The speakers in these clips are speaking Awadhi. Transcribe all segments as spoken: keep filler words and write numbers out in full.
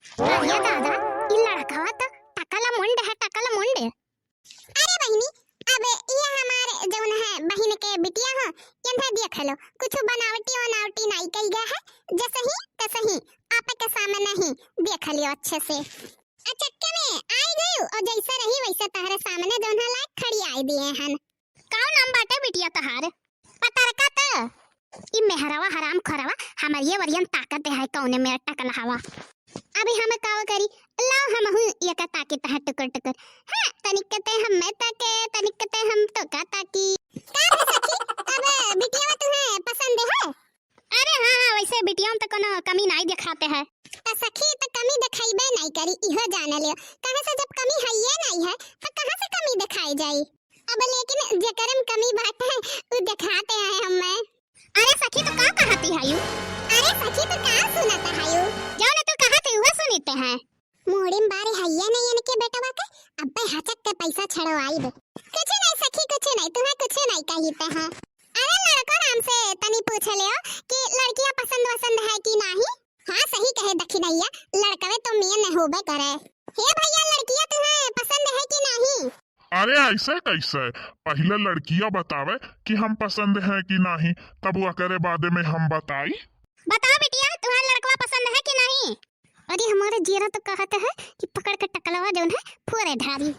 अरे दादा, ई लड़कवा त टकला मुंड है, टकला मुंड। अरे बहिनी, अब ये हमार जौन है बहिन के बिटिया हो, इन्हें देख लो, कुछ बनावटी वनावटी नाई कई गया है, जसही तसही आपके सामने ही देख लियो अच्छे से। अचक्के में आई गयू और जैसे रही वैसे तहरे सामने जौन है लायक खड़ी आई दिए हन। का नाम बाटे बिटिया तहार? पतरका त। ई मेहरवा हराम खोरवा हमरिये वरियन ताकत है कौने में टकला हवा। अभी हम काव करी, लाओ हमहू एका ताकी तह टुकुर टुकुर। हाँ, तनिक ते हम मैं ताके, तनिक ते हम तो का ताकी। का रे सखी, अब बिटिया तुम्हें पसंद है? अरे हाँ, हाँ, वैसे बिटिया में तो कोनो कमी नाई दिखाते है। त सखी त कमी दिखाइबे नाई करी, इहो जान लियो। कहे से जब कमी है ये नाई है, त कहाँ से कमी दिखाई जाई? अब लेकिन जेकर में कमी बाटे, उ दिखाते हैं हमें। अरे सखी, तू का कहती है यू? अरे सखी, तू का सुनत है यू? जौन तू कहत है, उहे सुनित है। मूड़ी में बारी है ये नहीं इनके बेटवा के, अब्बे हचक के पैसा छड़वाई दे। कुछ नहीं सखी, कुछ नहीं, तुम्हें कुछ नहीं कहित है। अरे लड़को राम से तनी पूछ लियो कि लड़कियां पसंद वसंद है कि नहीं? हाँ, सही कहे दखिनैया, लड़कवे तो मेन होबे करे। हे भैया, लड़कियां तुम्हें पसंद है कि नहीं? अरे ऐसे कैसे? पहिले लड़किया बतावे कि हम पसंद हैं कि नहीं, तब ओकरे बादे में हम बताई। बताओ बिटिया, तुम्हारा लड़कवा पसंद है कि नहीं? अरे हमारे जीरा तो कहत है कि पकड़ के टकलवा जौन है फोरे धारी।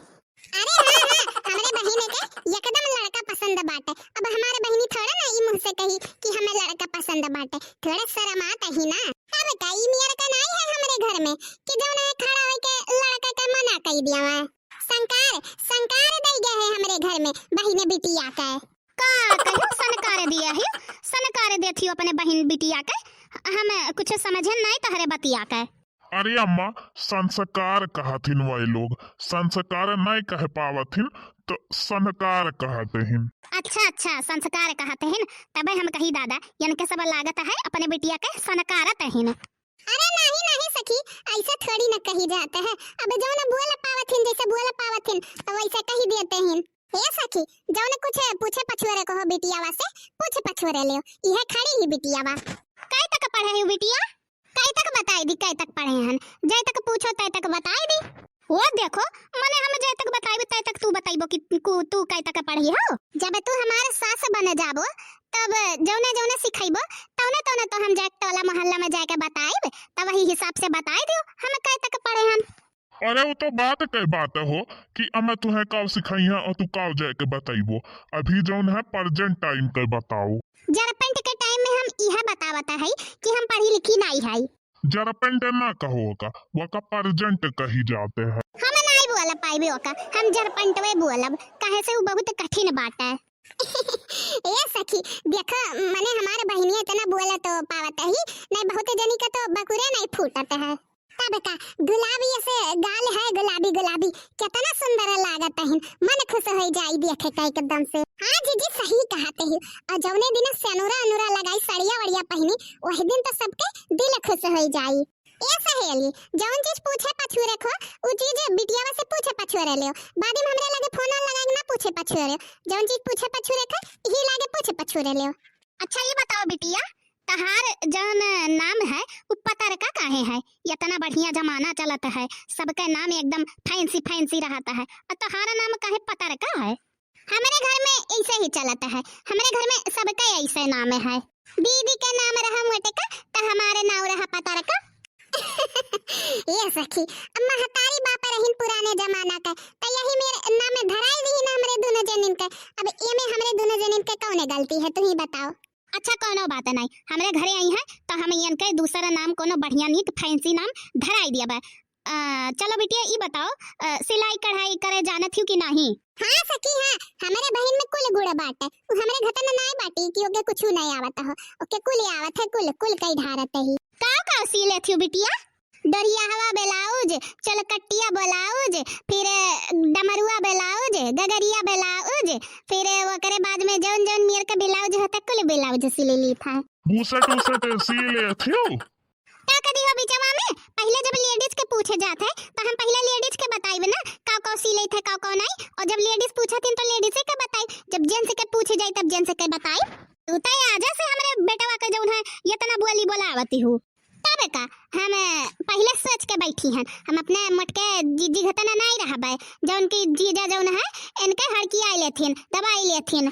अरे हाँ, हाँ, हमरे बहिन के एकदम लड़का पसंद बाटे। अब हमारे बहिनी थोड़ा ना ई मुँह से कही कि हमें लड़का पसंद बाटे, थोड़ा शर्मात ही ना। अब का ई नियर का नाई है हमरे घर में कि जौन है खड़ा होके लड़का के मना कई दिया है। संकार, संकार दई गए है हमरे घर में बहिने बिटिया के। का कहियो सनकार दिया है? सनकार देथियो अपने बहिन बिटिया के। हम कुछ समझे नाई तहरे बतिया के। अरे अम्मा, संस्कार कहत हिन वही लोग, संस्कार नाई कह पावत हिन, तो सनकार कहत हिन। अच्छा, अच्छा, संस्कार कहत हिन, तबे हम कही दादा, इनके सब लागत है अपने बिटिया के सनकारत हिन। अरे नहीं, नहीं सखी, ऐसे थोड़ी न कही जात है। अब जौन बोल पावत हिन, जैसे बोल पावत हिन, तो वैसे कही देते हिन। ए सखी, जौन कुछ पूछे पछुरे को हो बिटियावा से, पूछ पछुरे लियो। इहे खड़ी ही बिटियावा। कई तक पढ़े हो बिटिया? कई तक बताई दी, कई तक पढ़े हन? जय तक पूछो, तय तक बताई दी। वो देखो, मने हम जय तक बताइबे, तय तक तू बताइबो कि कु-, तू कई तक पढ़ी हो? जब तू हमारे सास बने जाबो, तब जौने जौने सिखैबो, तौने तौने तो हम जाके टोला मोहल्ला में जाके बताइब, तब वही हिसाब से बताई दियो हम कई तक पढ़े हन। अरे, वो तो बात के बात हो कि अम्मा तुहें काव सिखाई है और तू काव जाके बताइबो। अभी जौन है present time के बताओ। जरपेंट के time में हम इहे बतावत है कि हम पढ़ी लिखी नाई है। जरपेंट ना कहो का, वका present कही जाते हैं। हम नाई बोल पाइबे ओका, हम जरपेंटवे बोलब, काहे से उ बहुत कठिन बात है। ए सखी, देखो, मने हमार बहिनिया इतना बोला तो पावत ही, नहीं बहुत जनी का तो बकुरे नहीं फूटत है। तब का, गुलाबी ऐसे गाल है, गुलाबी गुलाबी, कितना सुंदर लागत है, मन खुश हो जाई देखे के एकदम से। हाँ जीजी, सही कहत ही। और जौने दिन सेनुरा अनुरा लगाई, सड़िया वड़िया पहनी, वही दिन तो सबके दिल खुश हो जाई। ए सहेली, जौन चीज पूछे पछुरे को, उ चीज बिटियावा से पूछे पछुरे लियो। बाद में हमरे लगे फोन लगाए ना पूछे पछुरे लियो। जौन चीज पूछे पछुरे को, ही लागे पूछे पछुरे लियो। अच्छा, ये बताओ बिटिया, तहार जौन नाम है, उ पतरका काहे है? इतना बढ़िया जमाना चलत है, सबके नाम एकदम fancy fancy रहत है, और तहारा नाम काहे पतरका है? हमरे घर में ऐसे ही चलत है, हमरे घर में सबके ऐसे नाम है। दीदी के नाम रहा मोटका, त हमारे नाम रहा पतरका। ए सखी, अब महतारी बाप रहिन पुराने जमाना के, त यही मेरे नाम में धराई दी ना हमरे दोनों जनिन के। अब एमे हमरे दोनों जनिन के कौने गलती है, तू ही बताओ। अच्छा, कौनो बात नहीं, हमरे घरे आई है तो हम इनके दूसरा नाम, कोनो बढ़िया नीक fancy नाम धराई दिया बा। अ, चलो बिटिया, ई बताओ, अ, सिलाई कढ़ाई करे जानत हियो कि नाही? हाँ सखी, हाँ, हमरे बहिन में कुल गुण बाटे। उ हमरे घतन नाय बाटी कि ओके कुछु नहीं आवत हो, ओके कुल आवत है, कुल, कुल कई ढारत ही। का का सी लेत हियो बिटिया? डोरियाहवा ब्लाउज, चलकटिया ब्लाउज, फिर डमरुआ ब्लाउज, गगरिया ब्लाउज, फिर ओकरे बाद में जौन जौन मेर के ब्लाउज होता, कुल ब्लाउज सिले ली था। बुशर्ट उशर्ट सी लेत हियो? का कदी हो बिचवा में, पहिले जब ladies के पूछे जात है, तो हम पहिले ladies के बताइब ना, का का सी लेत है, का का नहीं, और जब ladies पूछत हिन, तो ladies के बताई, जब gents के पूछे जाई, तब gents के बताई। तू तो आजा से हमरे बेटवा के जौन है, इतना बोली बोलावती हूँ। तब का, हम पहिले सोच के बैठी हन, हम अपने मोटके जीजी घतना नाई रहबे, जौन की जीजा जौन है, इनके हड़कियाई लेथिन, दबाई लेथिन।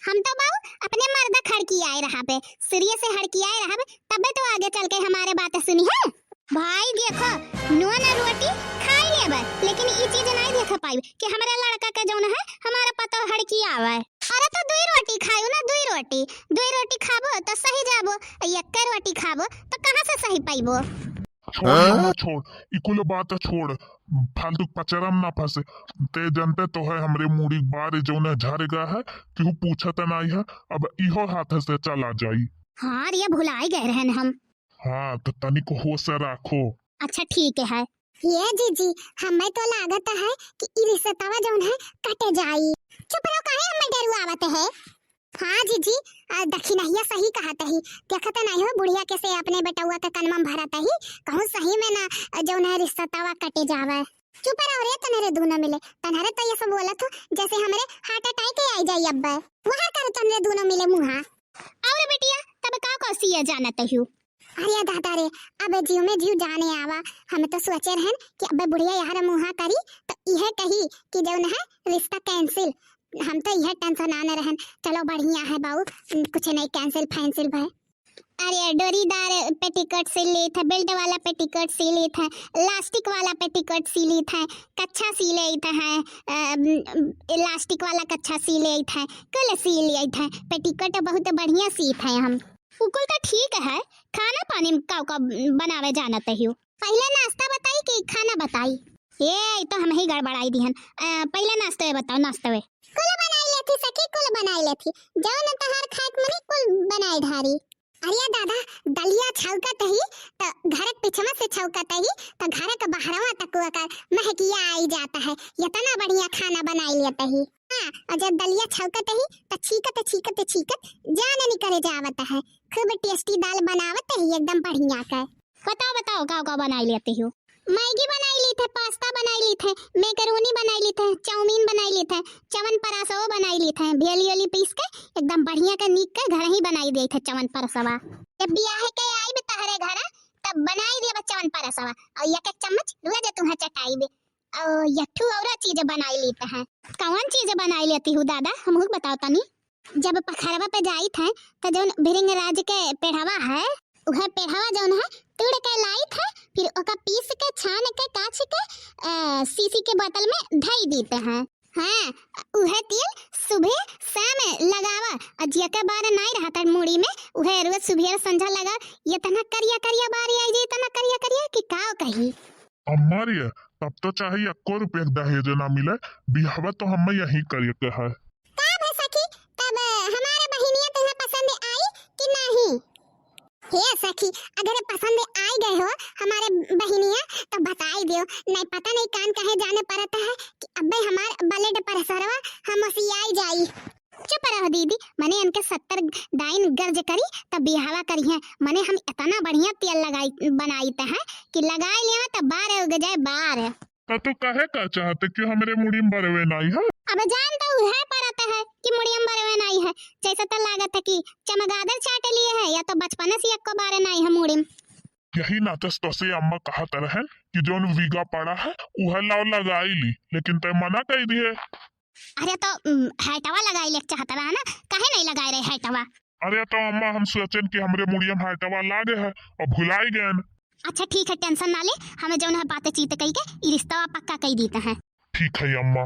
हम तो बाऊ अपने मर्द खड़कियाए रहबे, सिरिये से हड़कियाए रहबे, तबे तो आगे चल के हमारे बात सुनी है। भाई देखो, नून रोटी खाई लेबे, लेकिन ई चीज नाई देख पाइब कि हमरे लड़का के जौन है, हमारा पतोह हड़कियावे। अरे तो दुई रोटी खायो ना, दुई रोटी, दुई रोटी खाबो तो सही जाबो, एक्के रोटी खाबो तो कहाँ से सही पाइबो? छोड़ हाँ? अम्मा, छोड़, ई कुल बात छोड़, फालतू पचरम ना फंसे। ते जनते तो है हमरे मुड़ी बारे जौन है झरेगा है, केहू पूछत नाई है, अब इहो हाथ से चला जाई। हाँ रे, भुलाई गए रहन हम। हाँ, तो तनिक होश राखो। अच्छा ठीक है। ये जीजी, हमें तो लागत है कि ई रिश्तवा जौन है कट जाई। चुप रहो, काहे हमें डरुआवत है? हाँ जीजी, आ, दखिनहिया सही कहत ही। देखत नाई हो बुढ़िया कैसे अपने बेटउआ के कनमा में भरत ही। कहूँ सही में ना, आ, जौन है रिश्तवा कटे जावे। चुप रहो रे तनहरे दूनो मिले। तनहरे तो ये सब बोलत हो जैसे हमरे heart attack आई जाई अब्बे। वह कर तनहरे दूनो मिले मुँहा। और बिटिया, तब का कौसी ये जानत हो? अरे दादा रे, अब जीव में जीव जाने आवा। हम तो सोचे रहन कि अब्बे बुढ़िया यार मुँहा करी तो इहे कही कि जौन है रिश्ता cancel। हम तो यह tension आने रहन। चलो बढ़िया है बाऊ, कुछ नहीं cancel फैंसिल भय। अरे डोरीदार पेटीकोट सी लीत है, belt वाला पेटीकोट सी लीत है, elastic वाला पेटीकोट सी लीत है, कच्छा सी लेत है, अम, elastic वाला कच्छा सी लेत है, कुल सी लेत है। पेटीकोट बहुत बढ़िया सीत है हम। उ कुल तो ठीक है, खाना पानी में का का बनावे जानत हो? पहिले नाश्ता बताई कि खाना बताई? ए, ई तो हम ही गड़बड़ाई दिहन। अ, पहिले नाश्तवे बताओ, नाश्तवे। कुल बनाई लेथी सखी, कुल बनाई लेथी। जौन तहार खाए के मनी, कुल बनाई ढारी। अरे दादा, दलिया छौकत ही, त घर के पिछवा से छौकत ही, त घर के बहरवा तक ओकर महकिया आई जात है। इतना बढ़िया खाना बनाई लेत ही। हाँ, और जब दलिया छौकत ही, त छीकत, छीकत, छीकत जान निकरे जावत है। खूब tasty दाल बनावत ही, एकदम बढ़िया के। बताओ, बताओ, का, का बनाई लेत हो? मैगी बनाई लीत है, पास्ता बनाई लीत है, मैकरोनी बनाई लीत है, चाउमीन बनाई लीत है, चवन परासवो बनाई लीत है, भेली ओली पीस के एकदम बढ़िया के नीक के घर ही बनाई देत है चवन परासवा। जब बियाह के आइब तहरे घर, तब बनाई देब चवन परासवा, और एक एक चम्मच रोज तुम्हें चटाइबे। और यठू और चीज बनाई लीत है। कौन चीज बनाई लेती हो दादा, हमहू बताओ तनी। जब पखरवा पे जाइत है, त जौन भृंगराज के पेड़वा है, उहे पेड़वा जौन है, तोड़ के लाइत है, फिर ओका पीस के, छान के, काछ के, अ, शीशी के बोतल में धई दीत है। हाँ, उहे तेल सुबह शाम लगावा, और जेके बार नाई रहत है मुड़ी में, उहे रोज सुबह संझा लगा। इतना करिया करिया बार आई जाई, इतना करिया करिया कि का कही। अम्मा रे, तब तो चाहे एको रुपया के दहेज ना मिले, बियाहवा तो हमें यहीं करे के है। का भे सखी, तब हमारे बहिनिया तुहे पसंद आई कि नहीं? हे सखी, अगर पसंद आई गए हो हमारे बहिनिया, तो बताई दियो, नहीं पता नहीं कान कहे जाने पड़ता है कि अब्बे हमार blood pressureवा हम ओसियाई जाई। चुप रहो दीदी, मने इनके सत्तर डाइन गर्ज करी तब बियाहवा करिहें। मने हम इतना बढ़िया तेल लगाई, बनाइत हैं कि लगाई लेवा तब बार उग जाए बार। तो तू कहे का चाहते कि हमरे मुड़ी में बरवे नाई है? अब जान तो उहे पड़त है कि मुड़िया में बरवे नाई है। जैसे तो लागत है कि चमगादड़ चाट लिए है या तो बचपने से एको बारे नाई है मुड़ी में। यही नाते से तोसे अम्मा कहत रहन कि जौन वीगा पड़ा है उहे लाओ लगाई ली, लेकिन तय मना कर दिए। अरे तो, उम, हैटवा लगाई ले चाहत रहा ना, काहे नहीं लगाए रहे हैटवा? अरे तो अम्मा, हम सोचन कि हमरे मुड़िया में हैटवा लागे है और भुलाई गए। अच्छा ठीक है, tension ना ले, हमें जौन है बातें चीत कही के ई रिश्ता पक्का कही देते हैं। ठीक है अम्मा।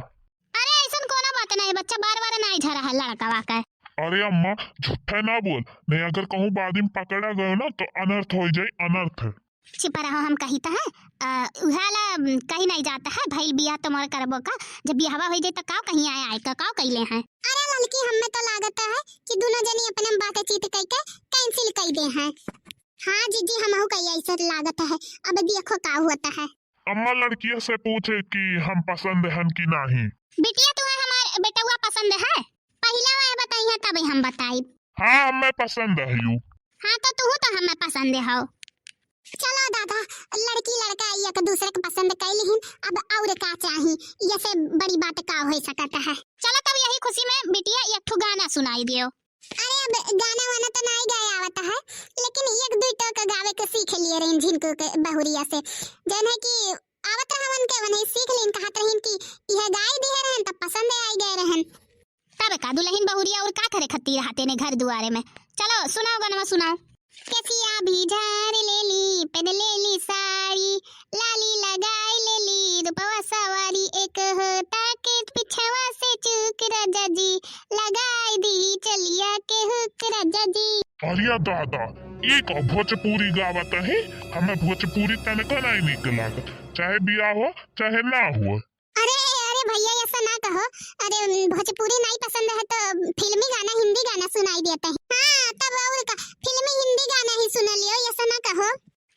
अरे ऐसन कोनो बात नहीं, बच्चा बार बार नहीं झरा है लड़कवा का। अरे अम्मा, झूठे ना बोल, नहीं अगर कहूँ बाद में पकड़ा गयो ना तो अनर्थ हो जाए, अनर्थ। छिपा रहो, हम कही त है, अ, उहाला, उम, कही नहीं जाता है, भइल बियाह तो मोर करबो का, जब बियाहवा हो जाए तो काव कहीं आए, आए का काव कइले हैं। अरे ललकी, हमें तो लागत है कि दोनों जनी अपने में बातचीत कई के cancel कई दे हैं। हाँ जीजी, हमहू कही ऐसे लागत है, अब देखो का होता है। अम्मा लड़किया से पूछे कि हम पसंद हन कि नहीं। बिटिया, तुम्हें हमार बेटउआ पसंद है? पहले वह बताई है, तब हम बताई। हाँ, हमें पसंद है यू। हाँ, तो तू तो हमें पसंद हो। चलो दादा, लड़की लड़का एक दूसरे के पसंद कई लिहिन, अब और का चाही? ये से बड़ी बात का हो सकत है? चलो तब यही खुशी में बिटिया एक ठो गाना सुनाई दियो। अरे अब गाना वाना त नाई गाए आवत है, लेकिन एक दुई टोक गावे के सीख लिए रहिन झिनकू के बहुरिया से। जौन है कि आवत रहवन के वनही सीख लेन, कहत रहिन कि यह गाई दिहे रहन तब पसंद आई गए रहन। तब का दुलहिन बहुरिया और का करे खत्ती रहते ने घर दुआरे में। चलो सुनाओ गनवा सुनाओ। केसिया भी झार लेली, पेन लेली साड़ी, लाली लगाई लेली, रूपवा सवारी एक होता के पिछवा से चूक राजा जी, लगाई दी चलिया के हुक राजा जी। अरे दादा, ई का भोजपुरी गावत है? हमें भोजपुरी तनिको नाई नीक लागत, चाहे बियाह हो चाहे ना हो। अरे अरे भैया, ऐसा ना कहो। अरे भोजपुरी नाई पसंद है तो फिल्मी गाना, हिंदी गाना सुनाई देते हैं। हाँ तब और का, फिल्मी हिंदी गाना ही सुन लियो, ऐसा ना कहो।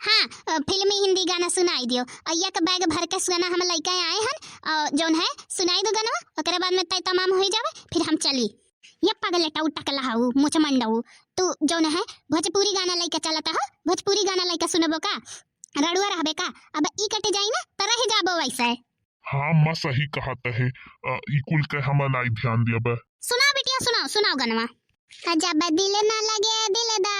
हाँ, अ, फिल्मी हिंदी गाना सुनाई दियो। और एक बैग भर के सुना हम लइका आए हन, और जौन है सुनाई दो गनवा, ओकरे बाद में तय तमाम हो जावे, फिर हम चली। ये पगले टाऊ टकला हऊ, मुछ मंडऊ, तू जौन है भोजपुरी गाना लइका चलता हो, भोजपुरी गाना लइका सुनबो का? रड़ुआ रहबे का? अब ई कट जाई ना त रह जाबो वैसे। हाँ माँ, सही कहत है। अ, ई कुल के हम नाई ध्यान दियबे। सुनाओ बिटिया, सुनाओ, सुनाओ गनवा। जब दिल ना लगे दिलदार